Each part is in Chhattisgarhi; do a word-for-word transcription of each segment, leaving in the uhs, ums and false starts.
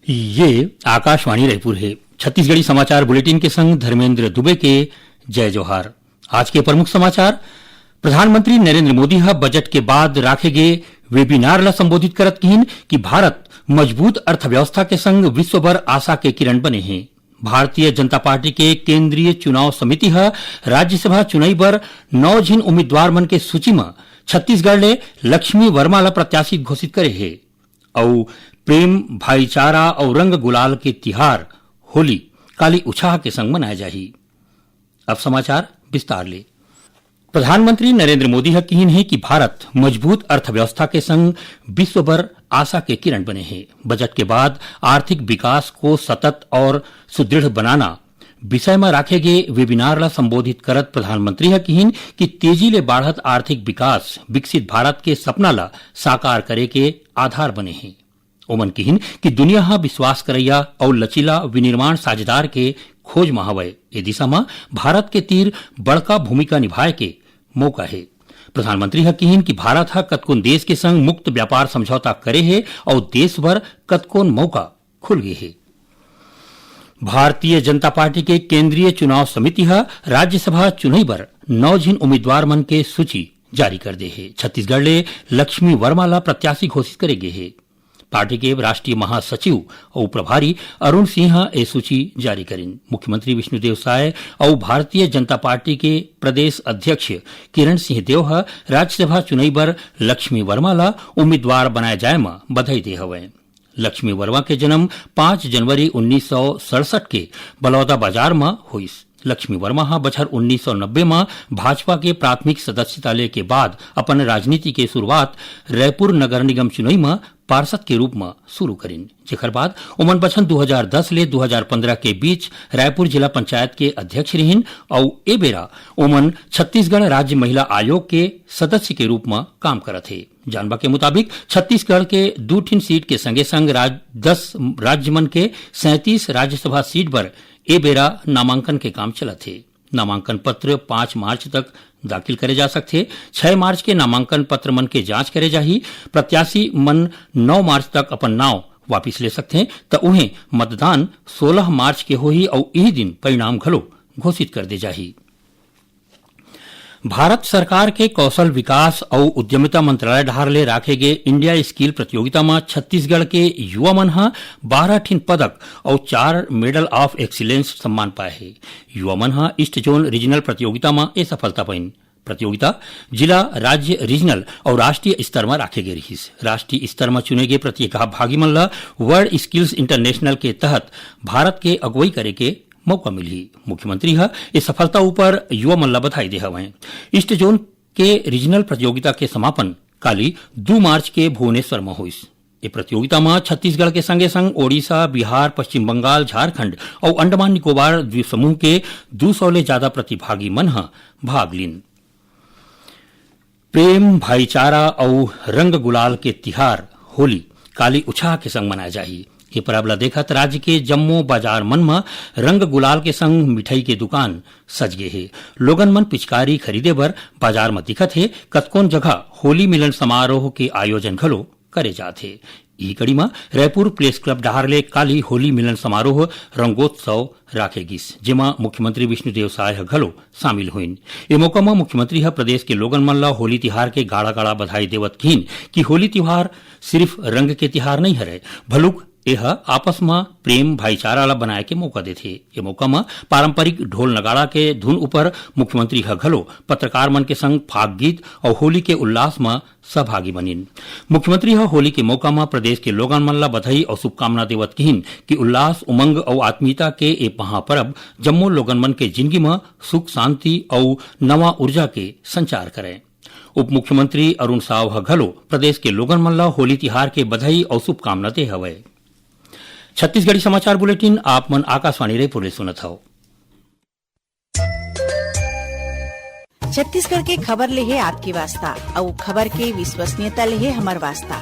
ये आकाशवाणी रायपुर हे। छत्तीसगढ़ी समाचार बुलेटिन के संग धर्मेंद्र दुबे के जय जोहार। आज के प्रमुख समाचार। प्रधानमंत्री नरेंद्र मोदी ह बजट के बाद राखे गे वेबिनार ला संबोधित करत किहिन कि भारत मजबूत अर्थव्यवस्था के संग विश्व भर आशा के किरण बने हे। भारतीय जनता पार्टी के केंद्रीय चुनाव समिति ह राज्यसभा चुनई बर नौ झिन उम्मीदवार मन के सूची म छत्तीसगढ़ ले लक्ष्मी वर्मा ला प्रत्याशित घोषित करे हे। अउ प्रेम, भाईचारा अउ रंग गुलाल के तिहार होली काली उछाह के संग मनाए जाही। अब समाचार विस्तार ले। प्रधानमंत्री नरेंद्र मोदी ह किहिन हे कि भारत मजबूत अर्थव्यवस्था के संग विश्व भर आशा के किरण बने हे। बजट के बाद आर्थिक विकास को सतत और सुदृढ़ बनाना विषय म राखे गे वेबिनार ला संबोधित करत प्रधानमंत्री ह किहिन कि तेजी ले बाढ़त आर्थिक विकास विकसित भारत के सपना ला साकार करे के आधार बने हे। ओमन किहिन कि दुनिया ह विश्वास करइया अउ लचीला विनिर्माण साझेदार के खोज म हवय। ए दिशा म भारत के तीर बड़का भूमिका निभाए के मौका हे। प्रधानमंत्री ह किहिन कि भारत ह कतकोन देश के संग मुक्त व्यापार समझौता करे हे अउ देश भर कतकोन मौका खुल गे हे। भारतीय जनता पार्टी के केंद्रीय चुनाव समिति ह राज्यसभा चुनई बर नौ झिन उम्मीदवार मन के सूची जारी कर दे हे। छत्तीसगढ़ ले लक्ष्मी वर्मा ला प्रत्याशी घोषित करे गे हे। पार्टी के राष्ट्रीय महासचिव अउ प्रभारी अरुण सिंह ह ए सूची जारी करिन। मुख्यमंत्री विष्णुदेव साय अउ भारतीय जनता पार्टी के प्रदेश अध्यक्ष किरण सिंह देव ह राज्यसभा चुनई बर लक्ष्मी वर्मा ला उम्मीदवार बनाए जाए म बधाई दे हवय। लक्ष्मी वर्मा के जन्म पाँच जनवरी उन्नीस सौ सड़सठ के बलौदा बाजार म होइस। लक्ष्मी वर्मा ह बछर उन्नीस सौ नब्बे म भाजपा के प्राथमिक सदस्यता ले के बाद अपन राजनीति के शुरुआत रायपुर नगर निगम चुनई म पार्षद के रूप म शुरू करिन, जेखर बाद ओमन बछर दू हजार दस ले दू हजार पन्द्रह के बीच रायपुर जिला पंचायत के अध्यक्ष रिहिन अउ ए बेरा ओमन छत्तीसगढ़ राज्य महिला आयोग के सदस्य के रूप म काम करत हे। जानबा के मुताबिक, छत्तीसगढ़ के दू ठिन सीट के संगे संग राज-, दस राज्य मन के सैंतीस राज्यसभा सीट बर ए बेरा नामांकन के काम चलत हे। नामांकन पत्र पाँच मार्च तक दाखिल करे जा सकथे। छह मार्च के नामांकन पत्र मन के जांच करे जाही। प्रत्याशी मन नौ मार्च तक अपन नाव वापिस ले सकथे, त उहें मतदान सोलह मार्च के होही अउ इही दिन परिणाम घलो घोषित कर दे जाही। भारत सरकार के कौशल विकास अउ उद्यमिता मंत्रालय डहार ले राखे गे इंडिया स्किल प्रतियोगिता म छत्तीसगढ़ के युवा मन ह बारह ठिन पदक अउ चार मेडल ऑफ एक्सीलेंस सम्मान पाए हे। युवा मन ह ईस्ट जोन रीजनल प्रतियोगिता म ए सफलता पाइन। प्रतियोगिता जिला, राज्य, रीजनल अउ राष्ट्रीय स्तर म राखे गे रिहिस। राष्ट्रीय स्तर म चुने गे प्रतिभागी मन ल वर्ल्ड स्किल्स इंटरनेशनल के तहत भारत के अगुवई करे के मौका मिलही। मुख्यमंत्री ह ए सफलता ऊपर युवा मन ल बधाई दे हवंय। ईस्ट जोन के रीजनल प्रतियोगिता के समापन काली दू मार्च के भुवनेश्वर म होइस। ए प्रतियोगिता म छत्तीसगढ़ के संगे संग ओडिशा, बिहार, पश्चिम बंगाल, झारखंड अउ अंडमान निकोबार द्वीप समूह के दू सौ ले जादा प्रतिभागी मन ह भाग लीन। प्रेम, भाईचारा अउ रंग गुलाल के तिहार होली काली उछाह के संग मनाए जाही। ये परब ल देखत राज्य के जम्मो बाजार मन म रंग गुलाल के संग मिठाई के दुकान सज गे हे। लोगन मन पिचकारी खरीदे बर बाजार म दिखत हे। कतकोन जगह होली मिलन समारोह के आयोजन घलो करे जात हे। इही कड़ी म रायपुर प्रेस क्लब डहार ले काली होली मिलन समारोह रंगोत्सव राखे गिस, जेमा मुख्यमंत्री विष्णुदेव साय ह घलो शामिल होइन। ए मौका म मुख्यमंत्री ह प्रदेश के लोगन मन ल होली तिहार के गाड़ा-गाड़ा बधाई देवत किहिन कि होली तिहार सिरिफ रंग के तिहार नइ हरय, भलुक ए ह आपस म प्रेम भाईचारा ल बनाए के मौका देथे। ए मौका म पारंपरिक ढोल नगाड़ा के धुन ऊपर मुख्यमंत्री ह घलो पत्रकार मन के संग फाग गीत अउ होली के उल्लास म सहभागी बनिन। मुख्यमंत्री ह होली के मौका म प्रदेश के लोगन मन ल बधाई अउ शुभकामना देवत किहिन कि उल्लास, उमंग अउ आत्मीयता के ए महापर्व जम्मो लोगन मन के जिनगी म सुख, शांति अउ नवा ऊर्जा के संचार करय। उप मुख्यमंत्री अरुण साव ह घलो प्रदेश के लोगन मन ल होली तिहार के बधाई अउ शुभकामना दे हवय। छत्तीसगढ़ी समाचार बुलेटिन आप मन आकाशवाणी रायपुर ले सुनत हव। छत्तीसगढ़ के खबर ले हे आपके वास्ता, अउ खबर के विश्वसनीयता ले हे हमर वास्ता।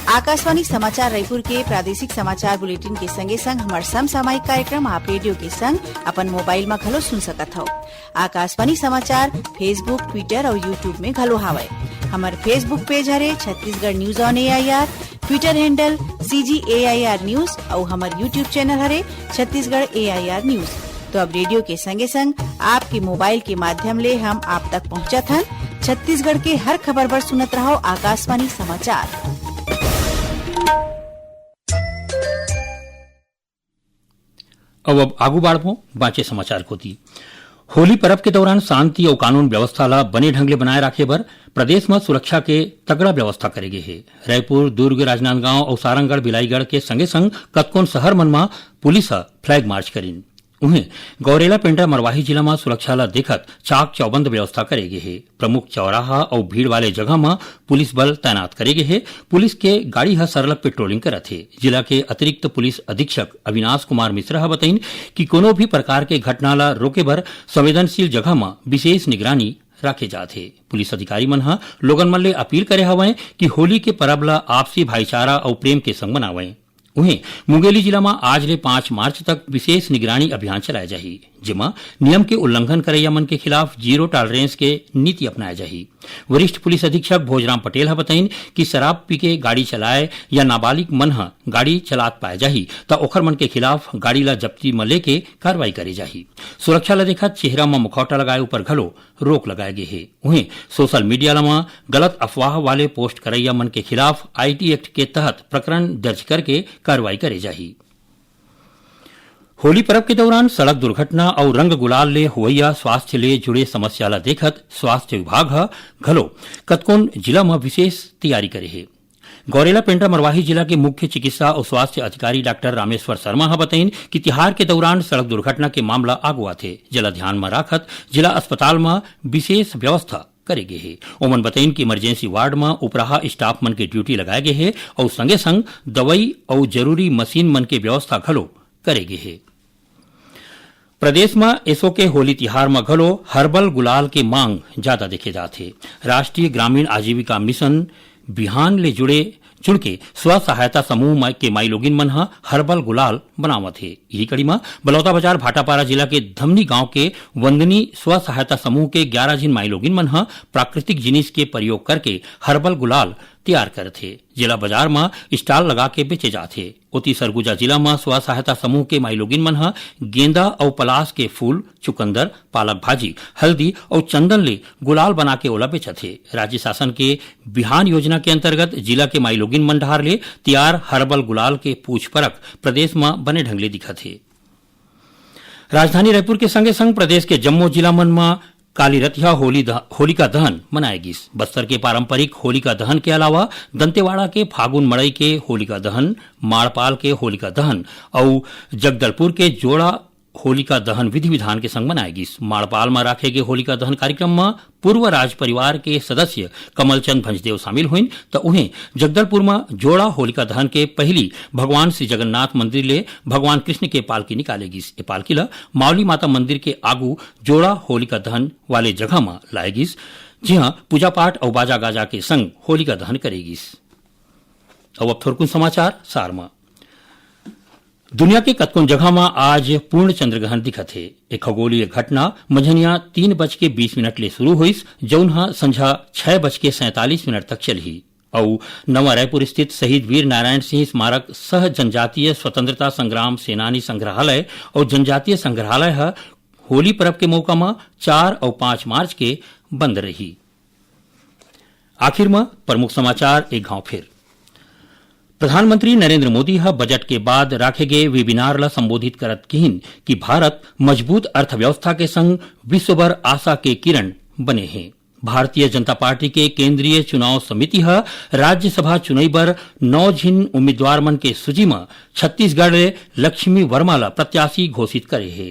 आकाशवाणी समाचार रायपुर के प्रादेशिक समाचार बुलेटिन के संगे संग हमर समसामयिक कार्यक्रम आप रेडियो के संग अपन मोबाइल म घलो सुन सकत हव। आकाशवाणी समाचार Facebook, Twitter अउ YouTube में घलो हावय। हमर Facebook पेज हरे Chhattisgarh news on AIR. Twitter handle C G A I R News अउ हमर YouTube channel हरे Chhattisgarh A I R News। तो अब रेडियो के संगे संग आपके मोबाइल के माध्यम ले हम आप तक पहुंचत हन। छत्तीसगढ़ के हर खबर बर सुनत रहव आकाशवाणी समाचार। अब, अब आगू बाढ़बो बांचे समाचार कोती। होली पर्व के दौरान शांति अउ कानून व्यवस्था ला बने ढंग ले बनाए राखे बर प्रदेश म सुरक्षा के तगड़ा व्यवस्था करे गे हे। रायपुर, दुर्ग, राजनांदगांव अउ सारंगढ़, बिलाईगढ़ के संगे संग कतकोन शहर मन म पुलिस ह फ्लैग मार्च करिन। उहें, गौरेला पेंड्रा मरवाही जिला म सुरक्षा ला देखत चाक चौबंद व्यवस्था करे गे हे। प्रमुख चौराहा अउ भीड़ वाले जगह म पुलिस बल तैनात करे गे हे। पुलिस के गाड़ी ह सरलग पेट्रोलिंग करत हे। जिला के अतिरिक्त पुलिस अधीक्षक अविनाश कुमार मिश्रा ह बतइन कि कोनो भी प्रकार के घटना ला रोके बर संवेदनशील जगह म विशेष निगरानी राखे जात हे। पुलिस अधिकारी मन ह लोगन मन ले अपील करे हवय कि होली के परब ला आपसी भाईचारा अउ प्रेम के संग मनावय। उहें, मुंगेली जिला म आज ले पाँच मार्च तक विशेष निगरानी अभियान चलाए जाही, जेमा नियम के उल्लंघन करइया मन के खिलाफ जीरो टॉलरेंस के नीति अपनाए जाही। वरिष्ठ पुलिस अधीक्षक भोजराम पटेल ह बतइन कि शराब पी के गाड़ी चलाए या नाबालिग मन ह गाड़ी चलात पाए जाही, त ओखर मन के खिलाफ गाड़ी ला जब्ती म लेके कार्रवाई करे जाही। सुरक्षा ला देखत चेहरा म मुखौटा लगाए ऊपर घलो रोक लगाए गे हे। उहें, सोशल मीडिया ला म गलत अफवाह वाले पोस्ट करइया मन के खिलाफ आईटी एक्ट के तहत प्रकरण दर्ज करके कार्रवाई करे जाही। होली पर्व के दौरान सड़क दुर्घटना अउ रंग गुलाल ले होवइया स्वास्थ्य ले जुड़े समस्या ला देखत स्वास्थ्य विभाग ह घलो कतकोन जिला म विशेष तैयारी करे हे। गौरेला पेंड्रा मरवाही जिला के मुख्य चिकित्सा अउ स्वास्थ्य अधिकारी डॉक्टर रामेश्वर शर्मा ह बतइन कि तिहार के दौरान सड़क दुर्घटना के मामला आगू आथे, जेला ध्यान म राखत जिला अस्पताल म विशेष व्यवस्था करे गे हे। ओमन बतइन कि इमरजेंसी वार्ड म उपराहा स्टाफ मन के ड्यूटी लगाए गे हे अउ संगे संग दवई अउ जरूरी मशीन मन के व्यवस्था घलो करे गे हे। प्रदेश म एसो के होली तिहार म घलो हर्बल गुलाल के मांग जादा देखे जात हे। राष्ट्रीय ग्रामीण आजीविका मिशन बिहान ले जुड़े जुड़ के स्व सहायता समूह म-, के माईलोगिन मन ह हर्बल गुलाल बनावत हे। इही कड़ी म बलौदाबाजार भाटापारा जिला के धमनी गांव के वंदनी स्व सहायता समूह के ग्यारह झिन माईलोगिन मन ह प्राकृतिक जिनिस के प्रयोग करके हर्बल गुलाल तैयार करत हे, जेला बाजार म स्टॉल लगा के बेचे जात हे। ओती सरगुजा जिला म स्व सहायता समूह के माईलोगिन मन ह गेंदा अउ पलास के फूल, चुकंदर, पालक भाजी, हल्दी अउ चंदन ले गुलाल बना के ओला बेचत हे। राज्य शासन के बिहान योजना के अंतर्गत जिला के माईलोगिन मन डहार ले तैयार हर्बल गुलाल के पूछ परख प्रदेश म बने ढंग ले दिखत हे। राजधानी रायपुर के संगे संग प्रदेश के जम्मो जिला मन म काली रतिहा होली दह-, होलिका दहन मनाए गिस। बस्तर के पारंपरिक होलिका दहन के अलावा दंतेवाड़ा के फागुन मड़ई के होलिका दहन, माड़पाल के होलिका दहन अउ जगदलपुर के जोड़ा होलिका दहन विधि विधान के संग मनाए गिस। माड़पाल म राखे गे होलिका दहन कार्यक्रम म पूर्व राज परिवार के सदस्य कमलचंद भंजदेव शामिल होइन, त उहें जगदलपुर म जोड़ा होलिका दहन के पहिली भगवान श्री जगन्नाथ मंदिर ले भगवान कृष्ण के पालकी निकाले गिस। ए पालकी ल मावली माता मंदिर के आगू जोड़ा होलिका दहन वाले जगह म लाए गिस, जिहां पूजा पाठ अउ बाजा गाजा के संग होलिका दहन करे गिस। अउ अब थोरकुन समाचार सार म। दुनिया के कतकोन जगह म आज पूर्ण चंद्रग्रहण दिखत हे। ए खगोलीय घटना मंझनिया तीन बज के बीस मिनट ले शुरू होइस, जउन ह संझा छह बज के सैंतालीस मिनट तक चलही। अउ नवा रायपुर स्थित शहीद वीर नारायण सिंह स्मारक सह जनजातीय स्वतंत्रता संग्राम सेनानी संग्रहालय अउ जनजातीय संग्रहालय ह होली पर्व के मौका म चार अउ पाँच मार्च के बंद रही। आखिर म प्रमुख समाचार एक घाव फेर। प्रधानमंत्री नरेंद्र मोदी ह बजट के बाद राखे गे वेबिनार ल संबोधित करत किहिन कि भारत मजबूत अर्थव्यवस्था के संग विश्व भर आशा के किरण बने हे। भारतीय जनता पार्टी के केंद्रीय चुनाव समिति ह राज्यसभा चुनई बर नौ झिन उम्मीदवार मन के सूची म छत्तीसगढ़ ले लक्ष्मी वर्मा ल प्रत्याशी घोषित करे हे।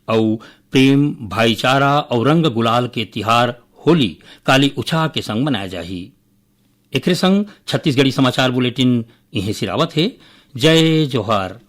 अउ प्रेम, भाईचारा अउ रंग गुलाल के तिहार होली काली उछाह के संग मनाए जाही। एकरे संग छत्तीसगढ़ी समाचार बुलेटिन इहें सिरावत हे। जय जोहार।